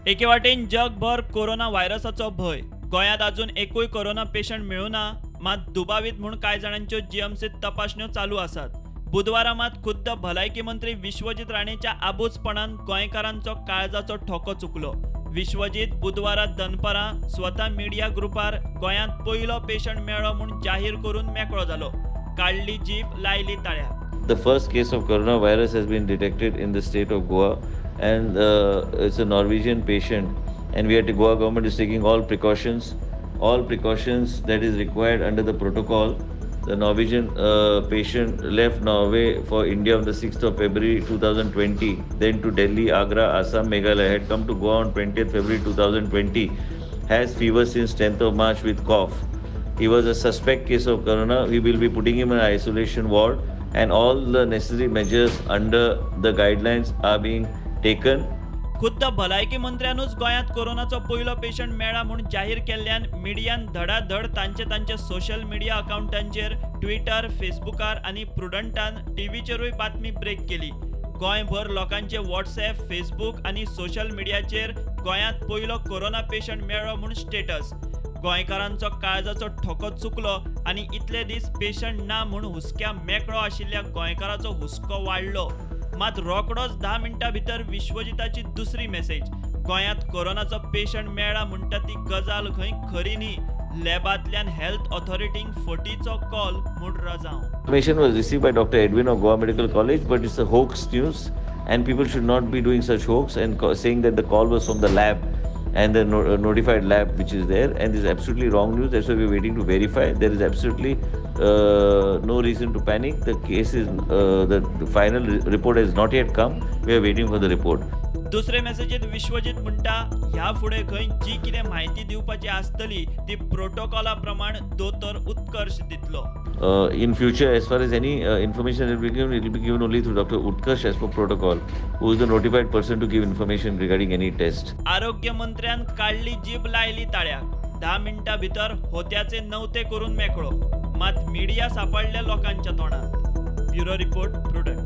एके वाटेन जगभर कोरोना व्हायरसाचो भंय. गोंयांत अजून एकूय कोरोना पेशंट मेळुना, मात दुबावीत म्हूण कांय जाणांच्यो जीएमसीत तपासण्यो चालू आसात. बुधवारा मात खुद्द भलायकी मंत्री विश्वजीत राणेच्या आबूजपणान गोंयकारांचो काळजाचो ठोको चुकलो. विश्वजीत बुधवारा दनपारां स्वता मिडिया ग्रुपार गोंयांत पयलो पेशंट मेळ्ळो म्हूण जाहीर करून मेकळो जालो. काडली जीप, लायली ताळ्याक. The first case of coronavirus has been detected in the state of Goa, and it's a Norwegian patient, and we at the Goa government is taking all precautions that is required under the protocol. The Norwegian patient left Norway for India on the 6th of February 2020, then to Delhi, Agra, Assam, Meghalaya, had come to Goa on 20th February 2020, has fever since 10th of March with cough. He was a suspect case of corona. We will be putting him in an isolation ward, and all the necessary measures under the guidelines are being taken. खुद्द भलायकी मंत्र्यानूच गोंयांत कोरोनाचो पयलो patient मेळ्ळा म्हूण जाहीर केल्ल्यान मिडियान धडाधड तांचे तांचे सोशल मिडिया अकावंटांचेर, ट्विटर, फेसबुकार आनी प्रुडंटान टीव्हीचेरूय बातमी ब्रेक केली. गोंयभर लोकांचे व्हॉट्सएप, फेसबूक आनी सोशल मिडियाचेर गोंयांत पयलो कोरोना पेशंट मेळ्ळो म्हूण स्टेटस. गोंयकारांचो काळजाचो ठोको चुकलो आनी इतले दीस पेशंट ना म्हूण हुस्क्या मेकळो आशिल्ल्या गोंयकाराचो हुस्को वाडलो. मात रोकडोच 10 मिनटां भितर विश्वजिताची दुसरी मेसेज, गोंयांत कोरोनाचो पेशंट मेळ्ळा म्हणटा ती गजाल खंय खरी न्ही, लॅबांतल्यान हेल्थ ऑथॉरिटींक फटीचो कॉल म्हूण रजांव. Information was received by Dr. Edwin of Goa Medical College, but it's a hoax news and people should not be doing such hoax and saying that the call was from the lab and the notified lab which is there, and this is absolutely wrong news. That's why we are waiting to verify. There is absolutely no reason to panic. The case is the final report has not yet come. We are waiting for the report. दुसरे मेसेजीत विश्वजीत म्हणटा, ह्या फुडें खंय जी कितें म्हायती दिवपाची आसतली ती प्रोटोकॉला प्रमाण दोतोर उत्कर्ष दितलो. In future, as far as any information will be given, it will be given only through Dr. Utkarsh as per protocol, who is the notified person to give information regarding any test. आरोग्य मंत्र्यान काडली जीब, लायली ताळ्याक. 10 मिनटां भितर होत्याचे नव्हते करून मेकळो. मात मिडिया सापडल्या लोकांच्या तोंडात. Bureau report, Prudent.